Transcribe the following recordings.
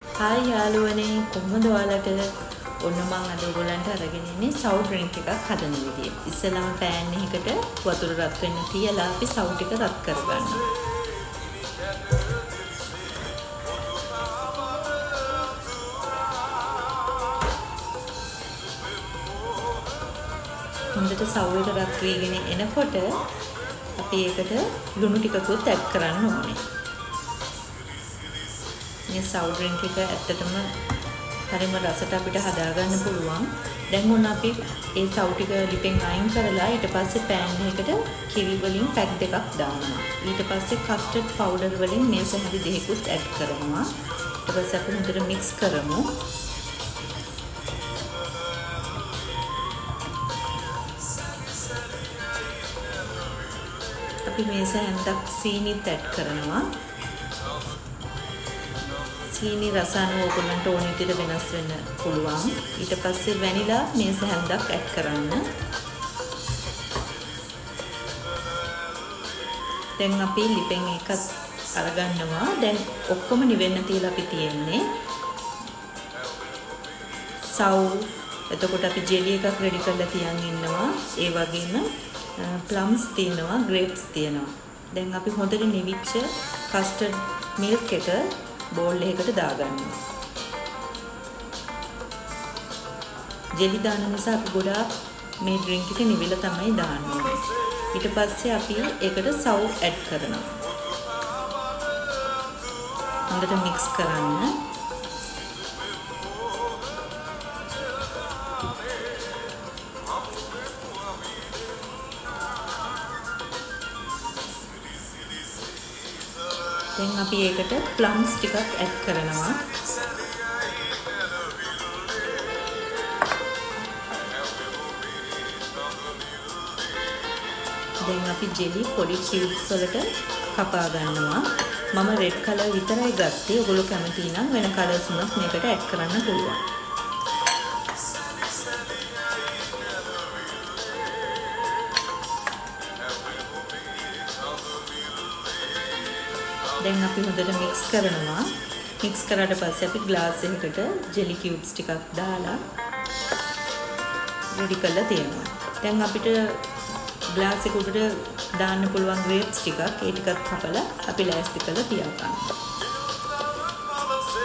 Hi යාළුවනේ, කොහොමද ඔයාලට? ඔන්න මං අද ඔයගොල්ලන්ට අරගෙන ඉන්නේ සව් ඩ්‍රින්ක් එකක් හදන විදිය. ඉස්සෙල්ලාම පෑන් එකකට වතුර රත් වෙන්න තියලා අපි සව් ටික රත් කරගන්නවා. හොඳට සව් එක රත් වීගෙන එනකොට අපි ඒකට ලුණු ටිකකුත් ඇඩ් කරන්න ඕනේ. මේ සව් ඩ්‍රින්ක් එක ඇත්තටම හරිම රසට අපිට හදාගන්න පුළුවන්. දැන් ඔන්න අපි ඒ සව් ටික ලිපෙන් අයින් කරලා ඊට පස්සේ පෑන් එකකට කිරි වලින් පැක් දෙකක් දානවා. ඊට පස්සේ කස්ටඩ් පවුඩර් වලින් මේස හැඳි දෙකකුත් ඇඩ් කරනවා. ඊට පස්සේ අපි හොඳට මික්ස් කරමු. අපි මේස හැන්දක් සීනිත් ඇඩ් කරනවා. සීනි රස අනුව ඔයගොල්ලන්ට ඕන විදිහට වෙනස් වෙන්න පුළුවන්. ඊට පස්සේ වැනිලා මේස හැන්දක් ඇඩ් කරන්න. දැන් අපි ලිපෙන් එකත් අරගන්නවා. දැන් ඔක්කොම නිවෙන්න තියලා අපි තියෙන්නේ. සව්, එතකොට අපි ජෙලි එකක් රෙඩි කරලා තියන් ඉන්නවා. ඒ වගේම ප්ලම්ස් තියෙනවා, ග්‍රේප්ස් තියෙනවා. දැන් අපි හොඳට නිවිච්ච කස්ටඩ් මිල්ක් එක බෝල් එකකට දාගන්නවා. ජෙලි දාන නිසා අපි ගොඩාක් මේ ඩ්‍රින්ක් එක නිවිලා තමයි දාන්න ඕනේ. ඊට පස්සේ අපි ඒකට සව් ඇඩ් කරනවා. හොඳට මික්ස් කරන්න. දැන් අපි ඒකට ප්ලම්ස් ටිකක් ඇඩ් කරනවා. දැන් අපි ජෙලි පොඩි කියුබ්ස් වලට කපා ගන්නවා. මම රෙඩ් කලර් විතරයි ගත්තේ. ඔයගොල්ලෝ කැමති නම් වෙන කලර්ස් උනත් මේකට ඇඩ් කරන්න පුළුවන්. දැන් අපි හොඳට මික්ස් කරනවා. මික්ස් කරාට පස්සේ අපි ග්ලාස් එකකට ජෙලි කියුබ්ස් ටිකක් දාලා රෙඩි කරලා තියෙනවා. දැන් අපිට ග්ලාස් එක උඩට දාන්න පුළුවන් ග්‍රේප්ස් ටිකක්, ඒ ටිකත් කපලා අපි ලෑස්ති කරලා තියාගන්නවා.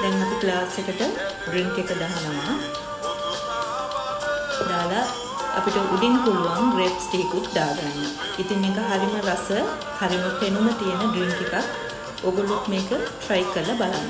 දැන් අපි ග්ලාස් එකට ඩ්‍රින්ක් එක දානවා. දාලා අපිට උඩින් පුළුවන් ග්‍රේප්ස් ටිකකුත් දාගන්න. ඉතින් මේක හරිම රස, හරිම පෙනුම තියෙන ඩ්‍රින්ක් එකක්. ඔයගොල්ලොත් මේක try කරලා බලන්න.